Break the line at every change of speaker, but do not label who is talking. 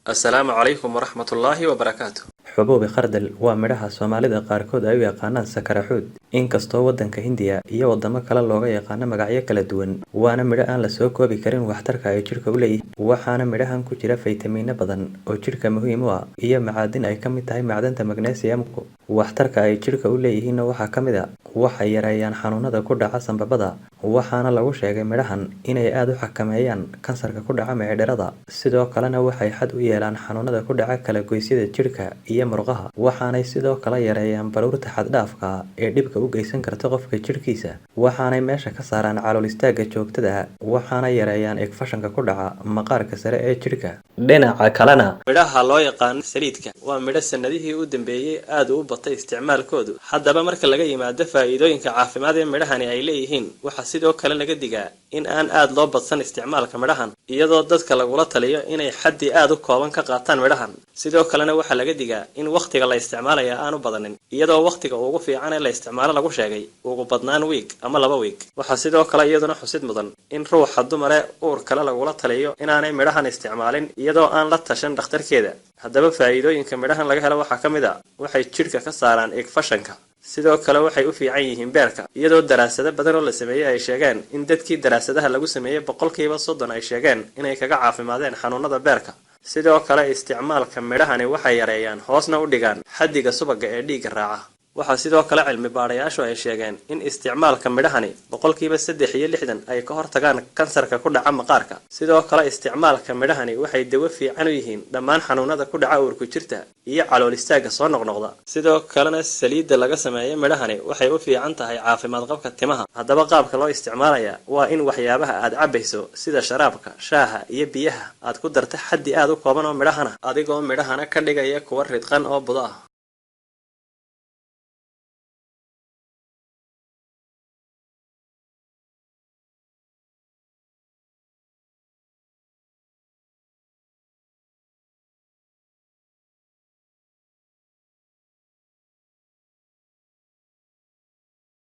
Assalaamu calaykum waraxmatullaahi wabarakaatu.
Xubuubi khardal waa midhaha Soomaalida qaarkood ay u yaqaanaan sakaraxuud, inkastoo waddanka Hindiya iyo waddamo kale looga yaqaano magacyo kala duwan, waana midho aan la soo koobi karin waxtarka ay jidhka u leeyihiin. Waxaana midhahan ku jira faytamiino badan oo jidhka muhiim u ah iyo macaadin ay ka mid tahay macdanta magnesium-ku. Waxtarka ay jidhka u leeyihiinna waxaa ka mid ah waxay yareeyaan xanuunada ku dhaca sambabada, waxaana lagu sheegay midhahan inay aad u xakameeyaan kansarka ku dhaca mindhicirrada, sidoo kalena waxay xad u yeelaan xanuunada ku dhaca kala-goysyada jidhka iyo murqaha, waxaanay sidoo kale yareeyaan baruurta xad-dhaafka ah ee dhibka u geysan karta qofka jidhkiisa, waxaanay meesha ka saaraan calool istaagga joogtada ah, waxaana yareeyaan infekshanka ku dhaca maqaarka sare ee jidhka.
Dhinaca kalena, midhaha loo yaqaano saliidka waa midho sanadihii u dambeeyey aad u batay isticmaalkoodu. Haddaba marka laga yimaado faa'iidooyinka caafimaad ee midhahani ay leeyihiin, waxaa sidoo kale laga digaa in aan aad loo badsan isticmaalka midhahan, iyadoo dadka lagula taliyo inay xaddi aad u kooban ka qaataan midhahan. Sidoo kalena waxaa laga digaa in wakhtiga la isticmaalaya aanu badanin, iyadoo wakhtiga ugu fiican ee la isticmaalo lagu sheegay ugu badnaan wiig ama 2 wiig. Waxaa sidoo kale iyaduna xusid mudan in ruuxa dumare uur kale lagula taliyo inaanay midhahan isticmaalin iyadoo aan la tashan dhakhtarkeeda. Haddaba faa'iidooyinka midhahan laga helo waxaa ka mid a waxay jidhka ka saaraan igfashanka, sidoo kale waxay u fiican yihiin beerka, iyadoo daraasado badan oo la sameeyey ay sheegeen in dadkii daraasadaha lagu sameeyey 30% ay sheegeen inay kaga caafimaadeen xanuunada beerka. Sidoo kale isticmaalka midhahani waxay yareeyaan hoosna u dhigaan xaddiga subagga ee dhiigga raaca. Waxaa sidoo kale cilmi baadhayaashu ay sheegeen in isticmaalka midhahani 63% ay ka hortagaan kansarka ku dhaca maqaarka. Sidoo kale isticmaalka midhahani waxay dawo fiican u yihiin dhammaan xanuunada ku dhaca uurku jirta iyo calool istaagga soo noqnoqda. Sidoo kalena saliidda laga sameeyo midhahani waxay u fiican tahay caafimaad qabka timaha. Haddaba qaabka loo isticmaalaya waa in waxyaabaha aad cabayso sida sharaabka, shaaha iyo biyaha aad ku darta xaddi aad u kooban oo midhahana, adigoo midhahana ka dhigaya kuwa ridqan oo budo ah.